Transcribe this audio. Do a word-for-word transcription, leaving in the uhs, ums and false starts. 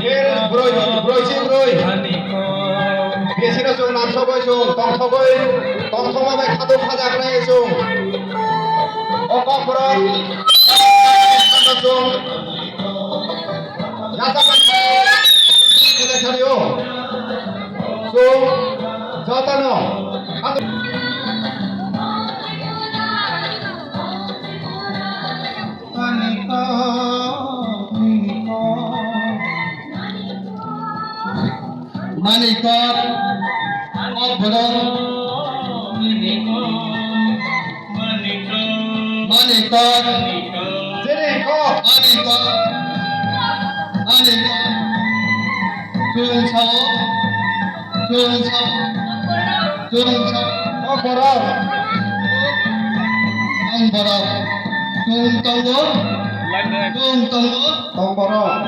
Ger broi, broi si broi. Biasira sung, nansogoi sung, tongthogoi, tongthoma bai khado khajaknai sung. O kokborok sung. Yachabai sung. Jotano. Manikot, nini kok. Manikot, kok borok. Manikot. Jere kok. Manikot. Manikot. Chwng sao. Chwng sao. Chwng sao. Kok borok. Tong borok. Chwng tongo. Chwng tongo. Tong borok.